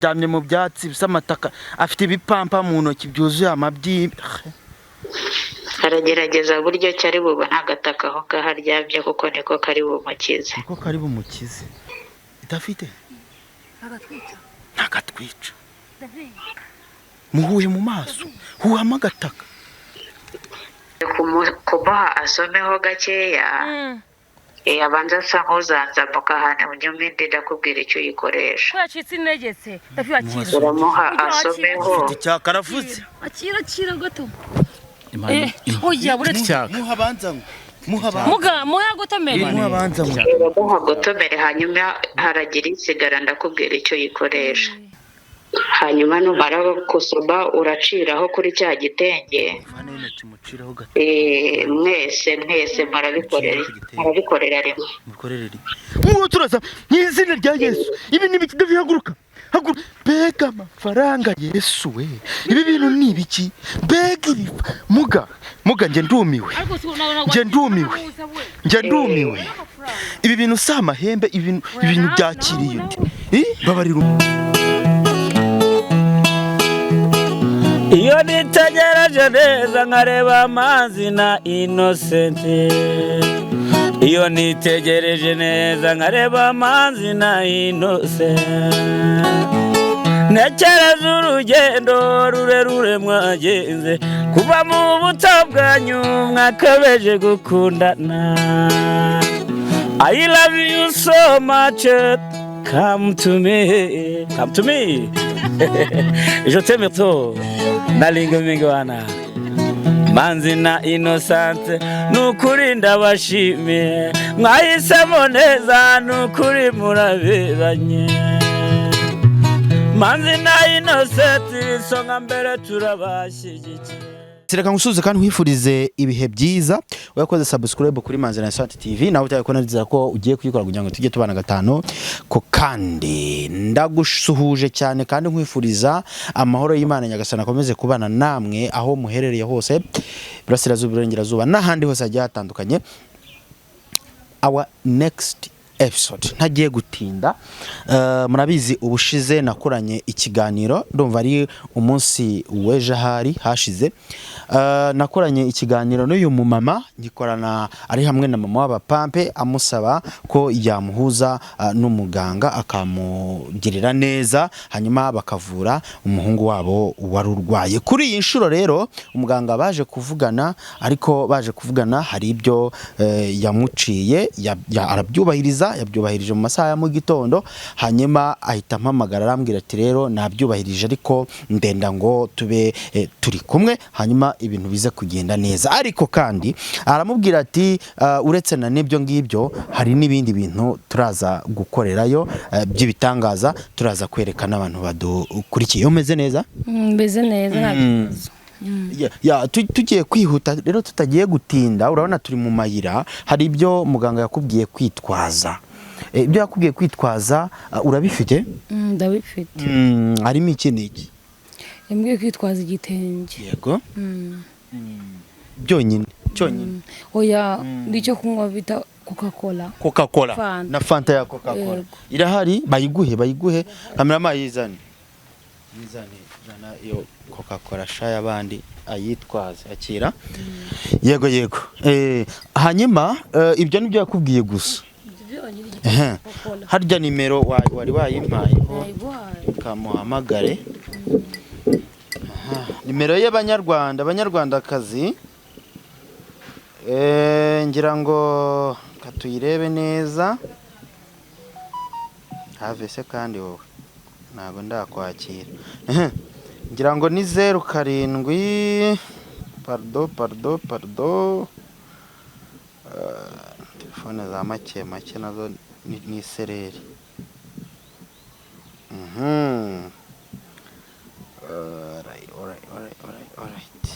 Aryamye mu byatsi bisa amataka, afite ibipampa mu ntoki byuzuye amabyi. Aragerageza buryo ki ari bubone agataka aho ngaho aryamye, kuko niko kari bumukize. Niko kari bumukize. Idafite ntagatwica. Muhuhe mu maso, huhamo agataka. Kumuha asomeho gakeya, abanza asa nk'uzanzamuka ahantu, nyuma indi ndakubwira icyo uyikoresha. Ko yacitse intege se, Davi? Akira. Uramuha asomeho. Ufite icyaka, aravuze. Akira, akira gato. Oya, buretse. Icyaka. Muha abanza ngo, muha abanza. Muga muya gotomera. Muha abanza ngo. Uramuha gotomere, hanyuma haragira isigara, ndakubwira icyo uyikoresha. Hanyuma numara gusoma uraciraho kuri cya gitenge. Muvane intoki, mucireho gato. Mwese mwese murabikorera, murabikorera rimwe. Mukorere rimwe. Nk'uwo turaza mu izina rya Yesu. Ibi ni ibiki? Davi, haguruka, haguruka! Mbega amafaranga! Yesu we, ibi bintu ni ibiki? Mbega ibi! Muga, muga, njye ndumiwe. Ariko si Njye ndumiwe. Njye ndumiwe. Ibi bintu si amahembe. Ibi bintu byakiriye undi. Babarira. Iyo nitegereje neza nkareba amazi na Inosenti, iyo nitegereje neza nkareba amazi na Inosenti, ntekereza urugendo rurerure mwagenze kuva mu buto bwanyu mwakabeje gukundana. I love you so much, come to me, come to me, je t'aime trop. Nalinga mingi wana Manzi na Innocent, nukuri ndabashimiye, mwahisemo neza, nukuri muraberanye. Manzi na Innocent, isonga mbere, turabashyigikiye. Reka ngusuhuze kandi nkwifurize ibihe byiza. Wakoze subscribe kuri Manzi na Innocent TV, nawe utayikora nizera ko ugiye kuyikora kugira ngo tujye tubana gatanu ko. Kandi ndagusuhuje cyane kandi nkwifuriza amahoro y'Imana. Nyagasani akomeze kubana namwe aho muherereye hose, Burasirazuba, Iburengerazuba n'ahandi hose hagiye hatandukanye. Our next episode, ntagiye gutinda, murabizi ubushize nakoranye ikiganiro, ndumva ari umunsi w'ejo ahari hashize, nakoranye ikiganiro n'uyu mumama, ngikorana ari hamwe na mama w'abapampe, amusaba ko yamuhuza n'umuganga akamugirira neza, hanyuma bakavura umuhungu wabo wari urwaye. Kuri iyi nshuro rero umuganga baje kuvugana, ariko baje kuvugana hari ibyo yamuciye, arabyubahiriza. Yabyubahirije mu masaha ya mu gitondo, hanyuma ahita ampamagara arambwira ati: "Rero nabyubahirije, ariko ndenda ngo tube turi kumwe, hanyuma ibintu bize kugenda neza." Ariko kandi aramubwira ati: "Uretse na n'ibyo ngibyo, hari n'ibindi bintu turaza gukorerayo by'ibitangaza, turaza kwereka n'abantu badukurikiye." Umeze neza? Meze neza, nta kibazo. Ya, tugiye kwihuta rero, tutagiye gutinda. Urabona turi mu mayira. Hari ibyo muganga yakubwiye kwitwaza. Ibyo yakubwiye kwitwaza, urabifite? Ndabifite. Harimo iki n'iki? Yambwiye kwitwaza igitenge. Yego. Byonyine cyonyine? Oya, n'icyo kunywa bita Coca Cola. Coca Cola. Fanta. Na Fanta ya Coca Cola. Yego. Irahari, bayiguhe, bayiguhe. Kamerama yizane, yizane, zana iyo Coca Cola sha y'abandi ayitwaze. Akira. Yego, yego. Hanyuma ibyo nibyo yakubwiye gusa? Ehe. Harya nimero wari wayimpayeho? Nayiguhaye. Kamuhamagare. Aha, nimero y'Abanyarwanda, Abanyarwandakazi, ngira ngo katuyirebe neza. Have se kandi wowe ntabwo ndakwakira. Ehe, ngira ngo ni 07, pardon, pardon, pardon. Telefone za make make nazo ni sereri. Alright, alright, alright, alright, alright.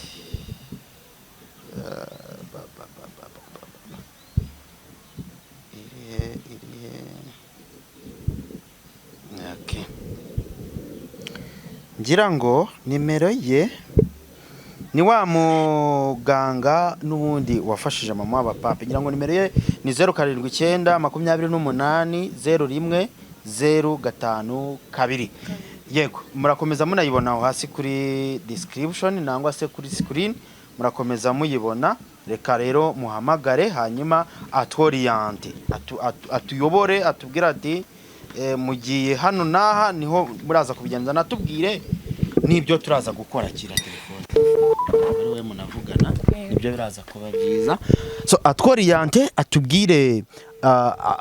Ba, ba, ba, ba, ba, ba, ba. Irihe, irihe? Okay. Ngira ngo nimero ye ni wa muganga n'ubundi wafashije mama w'abapapa. Ngira ngo nimero ye ni 079 28 01 052. Yego, murakomeza munayibona aho hasi kuri description nangwa se kuri screen, murakomeza muyibona. Reka rero muhamagare, hanyuma atworiente, atuyobore, atubwire ati mugiye hano n'aha niho muraza kubigenza, natubwire n'ibyo turaza gukora. Kira telefone ari we munavugana, nibyo biraza kuba byiza. So atworiente, atubwire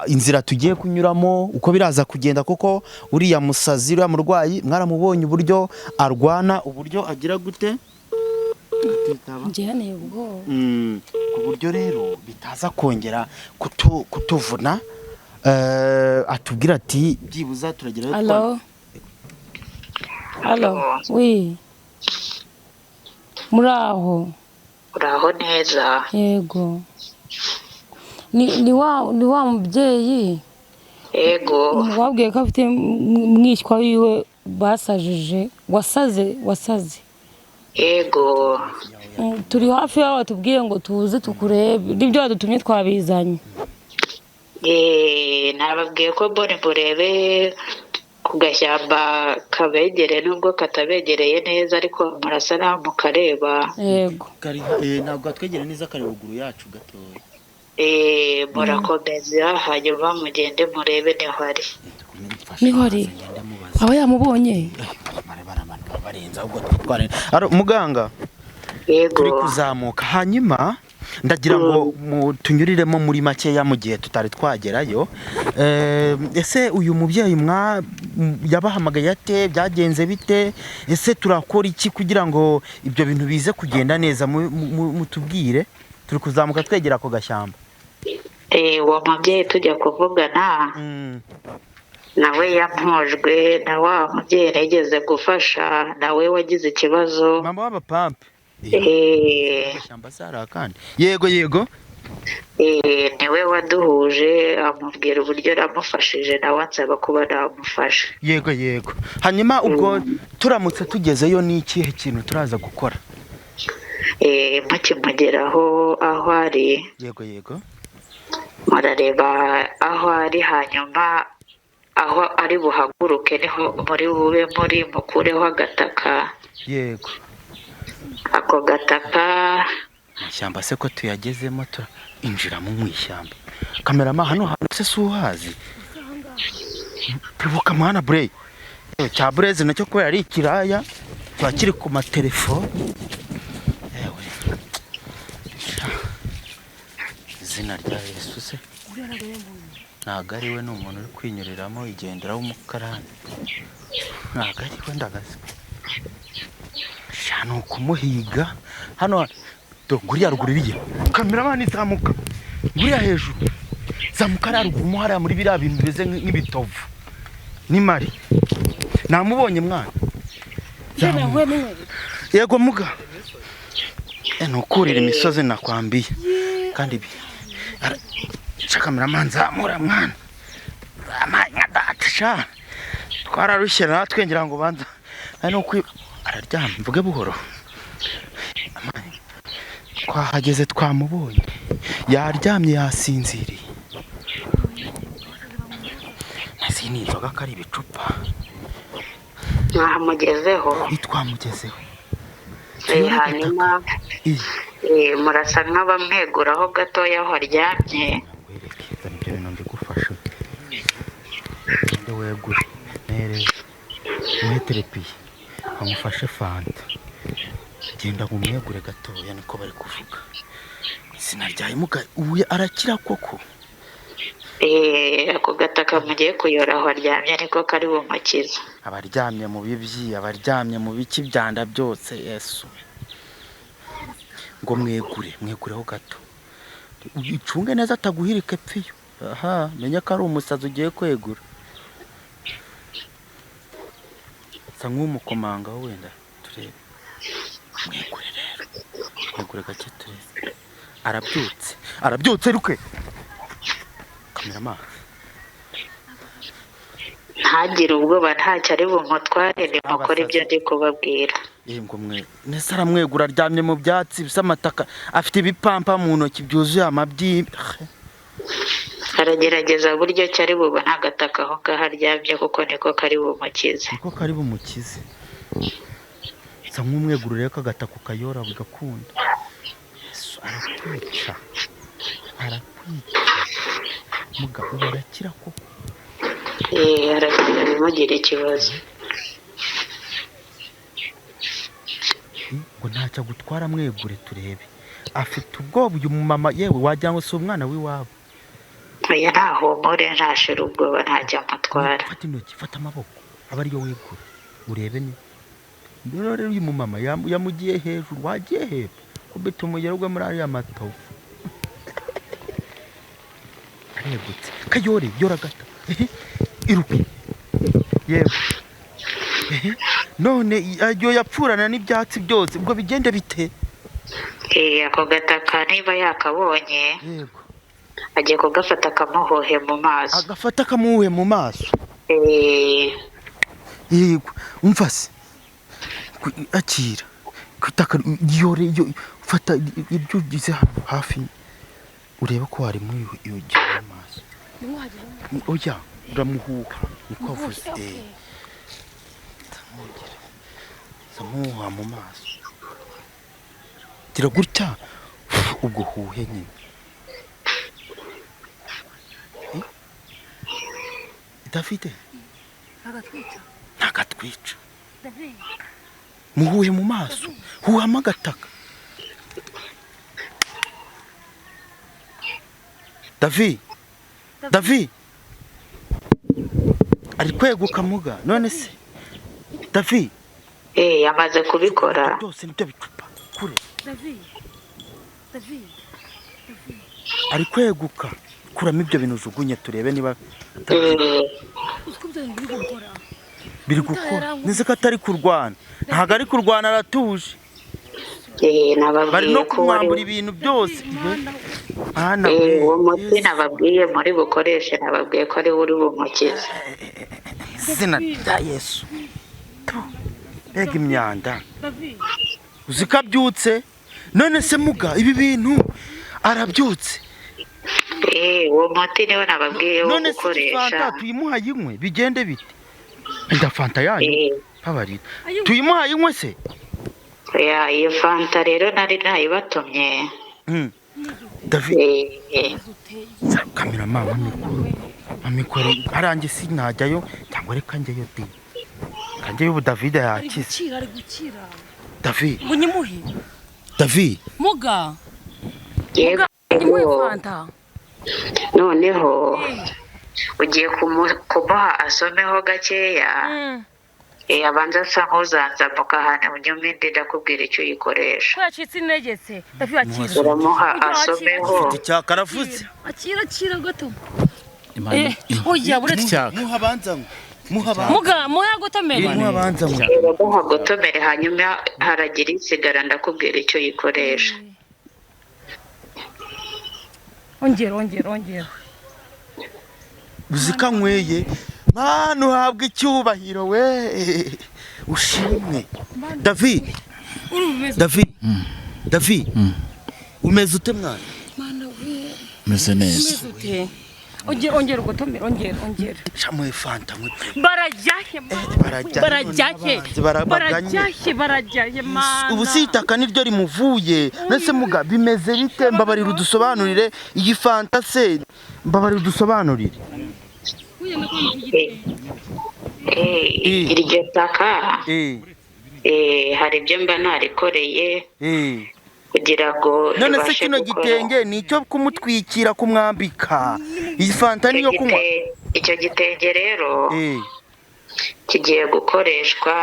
inzira tugiye kunyuramo, uko biraza kugenda, kuko uriya musazi, uriya murwayi mwaramubonye uburyo arwana, uburyo agira gute. Atitaba. Njye ubwoba. Ku buryo rero bitaza kongera kutuvuna. Atubwira ati byibuza turagerayo. Allô? Allô? Oui. Muraho. Uraho neza? Yego. Ni wa mubyeyi Yego. wabwiye ko afite mwishywa wiwe basajije, wasaze wasaze. Yego. Turi hafi yaho, batubwiye ngo tuze tukurebe, n'ibyo wadutumye twabizanye. Nababwiye ko mbone murebe ku gashyamba kabegereye, nubwo katabegereye neza, ariko murasa naho mukareba. Yego. Ntabwo atwegera neza, kari ruguru yacu gatoya. Murakomeza, hanyuma mugende murebe niho ari. Niho ari. Aba yamubonye. Barenze ahubwo twitware. Aro, muganga, Yego. turi kuzamuka, hanyuma ndagira ngo tunyuriremo muri makeya mu gihe tutari twagerayo. Ese uyu mubyeyi yabahamagaye ate? Byagenze bite? Ese turakora iki kugira ngo ibyo bintu bize kugenda neza? Mutubwire, turi kuzamuka twegera ako gashyamba. Uwo mubyeyi tujya kuvugana nawe yampujwe na wa mubyeyi nigeze gufasha, nawe wagize ikibazo. Mama w'abapampe. Agashyamba se hari akandi? Yego yego. Niwe waduhuje, amubwira uburyo namufashije, nawe ansaba kuba namufasha. Yego yego. Hanyuma ubwo turamutse tugezeyo, ni ikihe kintu turaza gukora? Mukimugeraho aho ari, Yego yego. murareba aho ari, hanyuma aho ari buhaguruke niho muri bube muri mukureho agataka. Ako gataka. Amashyamba se ko tuyagezemo, turinjiramo mu ishyamba? Kamerama, hano hantu se si uhazi? Pibuka mwana bure cya bureze nacyo, kubera ari ikiraya kiba kiri ku matelefone. Yewe sha, izina rya Yesu se ntabwo ari we, ni umuntu uri kwinyuriramo igendera w'umukarani, ntabwo ari we, ndagaze sha, ni ukumuhiga hano. Do nguriya ruguru iriya, kameramani, zamuka nguriya hejuru, zamuka hariya ruguru mo hariya muri biriya bintu bimeze nk'ibitovu n'imari. Namubonye mwana. Yego muga. Ni ukurira imisozi nakwambiye kandi ibi. Sha kameramani, zamura mwana, zamanya data sha, twararushye natwe, ngira ngo banza ari no kwi araryamye, mvuge buhoro. Amani, twahageze, twamubonye, yaryamye, yasinziriye. Nasi ni inzoga ko ari ibicupa? Mwahamugezeho? Twamugezeho. Hanyuma murasa nk'abamweguraho gatoya aho aryamye. Nkwereke, zana ibyo bintu mbigufashe, ugende wegure nereza umuhe terepiye, amufashe fanta, genda ngo umwegure gatoya, niko bari kuvuga. Izina rya imuga, ubu arakira koko. Ako gataka mugiye kuyora aho aryamye niko kari bumukize. Abaryamye mu bibyi, abaryamye mu biki byanda byose, Yesu. Ngo mwegure, mwegureho gato, ucunge neza ataguhirika epfiyo. Aha menye ko ari umusazi ugiye kwegura, sa nk'umukomangaho wenda turebe. Mwegure rero, mwegure gake turebe. Arabyutse, arabyutse ruke, kamerama. Ntagire ubwoba, ntacyo ari bumutware, nimukore ibyo ndi kubabwira. Ngo mwe nese aramwegura, aryamye mu byatsi bisa amataka, afite ibipampa mu ntoki byuzuye amabyi. Aragerageza buryo ki ari bubone agataka aho ngaho aryamye, kuko niko kari bumukize. Niko kari bumukize. Sa nk'umwegurire k'agataka ukayora bigakunda. Yesu arakwica, arakwica. Muga ubu arakira koko? Arakira, ntimugire ikibazo. Ngo ntacyo agutwara, mwegure turebe. Afite ubwoba uyu mumama, yewe wagira ngo si umwana w'iwabo. Oya, ntahumure, ntashira ubwoba, ntacyo amutwara. Fata intoki, fata amaboko, aba ariyo wegura urebe. Ni rero uyu mumama yamugiye hejuru, wagiye hepfo kubita umugero gwe muri ariya matovu. Aregutse kayore, yora gata, iruke yewe. None ayo yapfurana n'ibyatsi byose, ubwo bigende bite? Ako gataka niba yakabonye, yego, agiye kugafata akamuhuhe mu maso. Agafata akamuhuhe mu maso. Yego, umva se, akira kwitaka, yore, fata ibyo ugize hano hafi urebe ko harimo iyo mu maso. Oya, uramuhuha niko avuze. Samuha mu maso, gira gutya, ubwo huhe nyine. David ntagatwica, muhuhe mu maso, huhamo agataka. David, David ari kweguka muga. None se David Yamaze kubikora byose, nibyo bicupa kure. David, David, ari kweguka. Kuramo ibyo bintu ujugunye turebe niba biri gukora. Nzi ko atari kurwana, ntabwo ari kurwana, aratuje. Bari no kumwambura ibintu byose. Uwo muti nababwiye muri bukoreshe, nababwiye ko ari we uri bumukize. Izina rya Yesu. Mbega imyanda, uzi ko abyutse. None se muga ibi bintu arabyutse. Uwo muti niwe nababwiye wo gukoresha. None se fanta tuyimuha yinywe bigende bite? Nda fanta yanyu babarira, tuyimuha yinywe se? Ya, iyo fanta rero nari nayibatumye. David, kamera mama mikoro arange sinajyayo, cyangwa reka njyeyo di. Kanjye ubu David yakize. Ari gukira. David. Ngo nyimuhe. David. Muga. Yego. Nyimuhe fanta. Noneho ugiye kumuha asomeho gakeya. Abanza asa nk'uzanzamuka ahantu unyuma, ndakubwira icyo uyikoresha. Ko yacitse integetse. David akira. Uramuha asomeho. Ufite icyaka aravuze. Akira, akira gato. Oya, buretse. Muha abanza. Muga, muha gotomere. Muha abanza. Muha gotomere, hanyuma haragira isigara ndakubwira icyo uyikoresha. Ongera, ongera, ongera. Uzi ko anyweye. Mana uhabwa icyubahiro we, ushimwe. David, David, David, umeze ute mwana? Mana we, meze neza. Ongera, ongera ugotomera, ongera, ongera. Shamuye fanta mwe. Barajyahe, barajyahe, barajyahe, barajyahe mana. Ubu si itaka niryo rimuvuye. Nese muga bimeze bite? Mbabarira udusobanurire iyi fanta se, mbabarira udusobanurire. Iryo taka hari ibyo mba narikoreye kugira ngo none se kino gitenge ni icyo kumutwikira, kumwambika? Iyi fanta niyo kunywa. Icyo gitenge rero kigiye gukoreshwa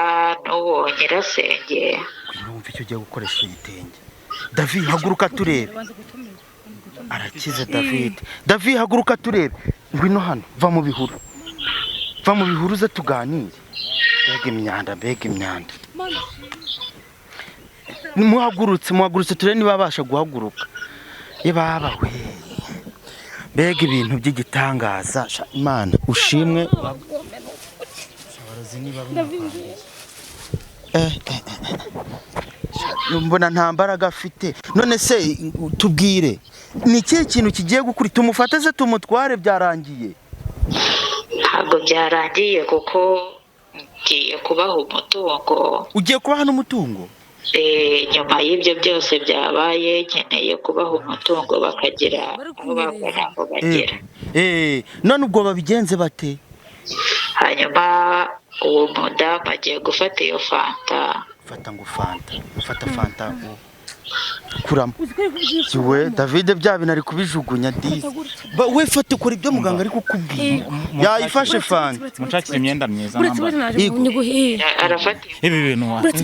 n'uwo nyirasenge. Urumva icyo ugiye gukoresha igitenge. David haguruka turebe. Arakize David. David haguruka turebe. Ngwino hano, va mu bihuru. Va mu bihuru ze tuganire. Mbega imyanda, mbega imyanda. Muhagurutse, muhagurutse turebe niba abasha guhaguruka. Ye baba we. Mbega ibintu by'igitangaza. Imana ushimwe. Mbona nta mbaraga afite. None se tubwire, ni ikihe kintu kigiye gukuri? Tumufate se tumutware? Byarangiye? Ntabwo byarangiye, kuko ngiye kubaha umutungo. Ugiye kubaha n'umutungo? Nyuma y'ibyo byose byabaye, nkeneye kubaha umutungo bakagira Bari aho bava kunyereza. n'aho bagera. None ubwo babigenze bate? Hanyuma uwo mudamu agiye gufata iyo fanta. Fata ngo fanta, fata fanta kuramo. Uzi ko ari kubyikuramo. We David, bya bintu ari kubijugunya disi. We fata, ukora ibyo muganga ari kukubwira. Yayifashe fanta. Munshakire imyenda myiza Uretse nambara. uretse, naje Yego. nyiguhe. Arafata Ibi bintu wa Uretse,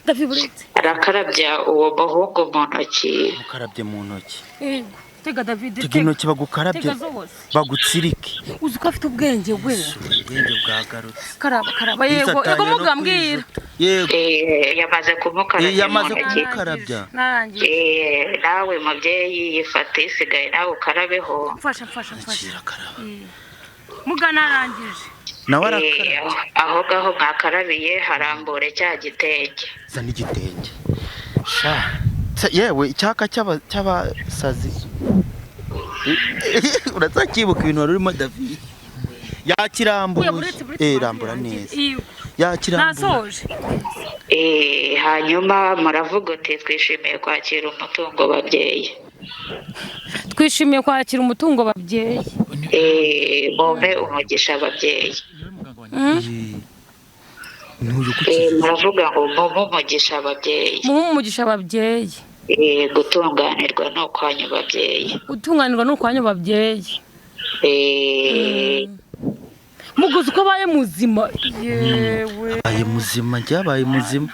David, uretse. arakarabya uwo muhungu mu ntoki. Mukarabye mu ntoki. Yego, tega David. Tega intoki bagukarabye. Tega zose. Bagutsirike. Uzi ko afite ubwenge we. Ubwenge bwagarutse. Karaba, karaba, yego, yego, mugambwira. Yego. Yamaze kumukarabya mu Yamaze ntoki. kumukarabya. Narangije. Nawe mubyeyi, yifate isigaye nawe ukarabeho. Mfasha, mfasha, mfasha. Kirakaraba. Muga, narangije. Nawe Eh, arakaraba. Aho ngaho mwakarabiye harambure cya gitenge. Zana igitenge sha. Yewe, icyaka cy'abasazi, urazakibuka ibintu wari urimo David yakirambuye. Oya, buretse, buretse. Rambura neza. Yego. Yakirambuye. Nasoje. Hanyuma muravuga uti: "Twishimiye kwakira umutungo, babyeyi." Twishimiye kwakira umutungo, babyeyi. Mumpe umugisha, ababyeyi. N'uyu kuki? Muravuga ngo: "Mumpe umugisha, ababyeyi." Muhe umugisha, ababyeyi. Gutunganirwa ni ukwanyu, babyeyi. Gutunganirwa ni ukwanyu, babyeyi. Muguzi uko abaye muzima, yewe. Abaye muzima, njye abaye muzima.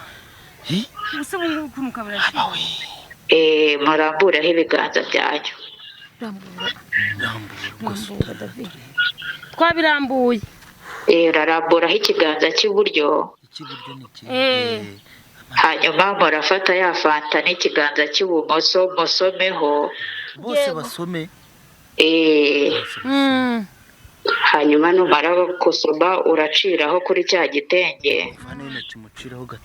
Hi? Ubuse ubu ngubu ukuntu kabirashira. Murambureho ibiganza byanyu. Rambura, rambura, David, twabirambuye. Uraramburaho ikiganza cy'iburyo. Icy'iburyo ni iki? Hanyuma murafata ya fanta n'ikiganza cy'ibumoso, musomeho. Bose basome. Hanyuma numara gusoma uraciraho kuri cya gitenge. Vana intoki, mucireho gato.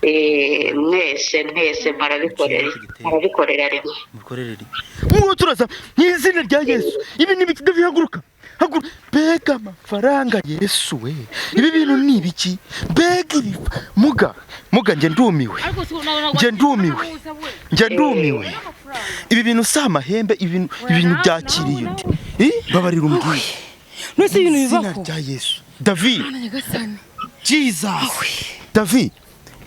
Mwese, mwese murabikorera rimwe. Mukorere rimwe. Nk'uwo turaza mu izina rya Yesu. Ibi ni ibiki? David, haguruka, haguruka. Mbega amafaranga, Yesu we! Ibi bintu ni ibiki? Mbega ibi! Muga, muga, njye ndumiwe. Ariko si nawe? Njye ndumiwe. Njye ndumiwe. Ibi bintu si amahembe. Ibi bintu byakiriye ute? Babarira umbwire. None ibintu Izina bibaho? rya Yesu, David. Nyagasani. Jesus, David,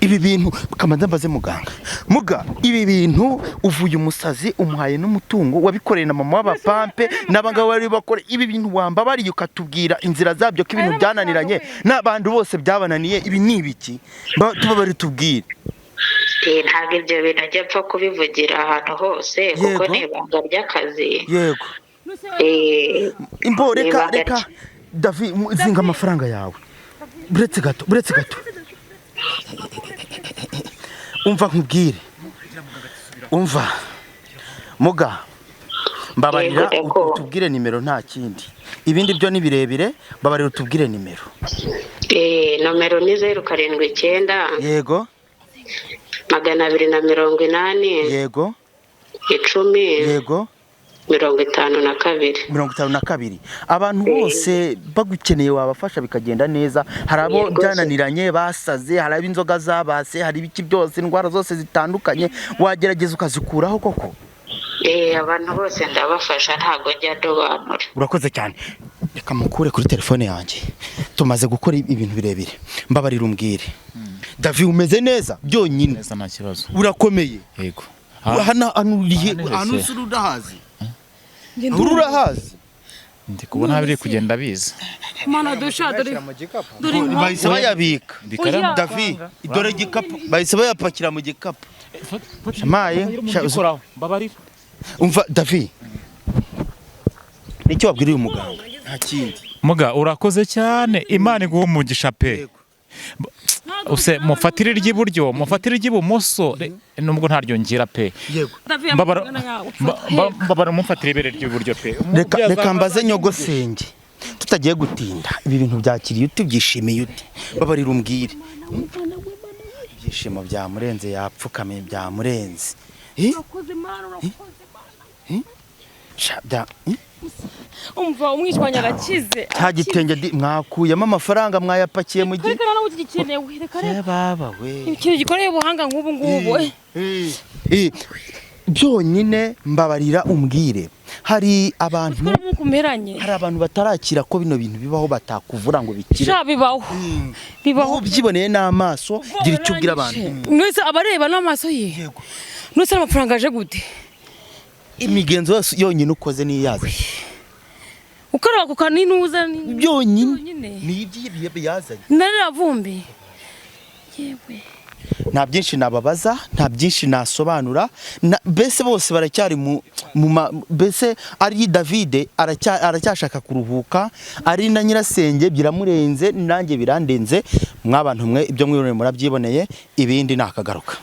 ibi bintu kamanza mbaze muganga. Muga, ibi bintu, uvuye umusazi umuhaye n'umutungo, wabikoreye na mama w'abapampe n'abangaba bari bakore ibi bintu, wambabariye ukatubwira inzira zabyo, ko ibintu byananiranye n'abantu bose byabananiye. Ibi ni ibiki? Tubabare tubwire. Ntabwo ibyo bintu njya mpfa kubivugira ahantu hose, kuko Yego. ni ibanga ry'akazi. Yego. Imbo, reka. Ibanga Reka David, zinga amafaranga yawe. Buretse gato, buretse gato. Umva nkubwire, umva muga, mbabarira. Yego, yego. Utubwire nimero, nta kindi, ibindi byo ni birebire. Mbabarira utubwire nimero. Nomero ni 079. Yego. 280. Yego. 10. Yego. 52. 52. Abantu bose bagukeneye wabafasha bikagenda neza. Hari abo Yego. byananiranye basaze, hari abo inzoga zabase, hari ibiki byose, indwara zose zitandukanye, wagerageza ukazikuraho koko? Abantu bose ndabafasha, ntabwo njya ndobanura. Urakoze cyane. Reka mukure kuri telefone yanjye, tumaze gukora ibintu birebire. Mbabarira umbwire, David, umeze neza byonyine? Neza, nta kibazo. Urakomeye? Yego. Hano hano urihe? Aha ni Hano hese. usura urahazi? Uri urahazi? Ndi kubona biri kugenda biza. Mana dusha, dore, dore inkoko. Bahise bayabika. Ndikarama. David, dore igikapu, bahise bayapakira mu gikapu. Shamaye, Mbabarira. Umva David, nicyo wabwira uyu muganga, nta kindi. Muga, urakoze cyane, Imana iguhe umugisha pe. Use mufatire iry'iburyo, mufatire iry'ibumoso, nubwo ntaryo ngira pe. Yego. David, Mbabara, amagana yawe. mbabara mumfatire ibere ry'iburyo pe. Reka, reka mbaze nyogosenge, tutagiye gutinda. Ibi bintu byakiriye ute? Ubyishimiye ute? Babarira umbwire. Ibyishimo byamurenze, yapfukamye, byamurenze. Urakoze Mana, urakoze Mana. Sha, Umva, umwishywa arakize. Cya gitenge mwakuyemo amafaranga, mwayapakiye mu gihe. Reka, nawe gikenewe, reka reka. Baba we! Ikintu gikoreye ubuhanga nk'ubu ngubu. Byonyine mbabarira umbwire, hari abantu Twari nk'uko umeranye. Hari abantu batarakira ko bino bintu bibaho, batakuvura ngo bikire. Sha, bibaho, bibaho. Wowe ubyiboneye n'amaso, gira icyo ubwira abantu. Mwese abareba n'amaso ye. Nuse amafaranga aje gute? Imigenzo yose yonyine ukoze niyo yazanye. Ukaraba ku kaninuza. Byonyine. Byonyine. Ni iby'ibihe yazanye. Narira vumbi, yewe. Nta byinshi nababaza, nta byinshi nasobanura. Mbese bose baracyari mbese ari Davide aracyashaka kuruhuka, ari na nyirasenge biramurenze, nanjye birandenze. Mwabantu mwe, ibyo mwiboneye murabyiboneye, ibindi nakagaruka.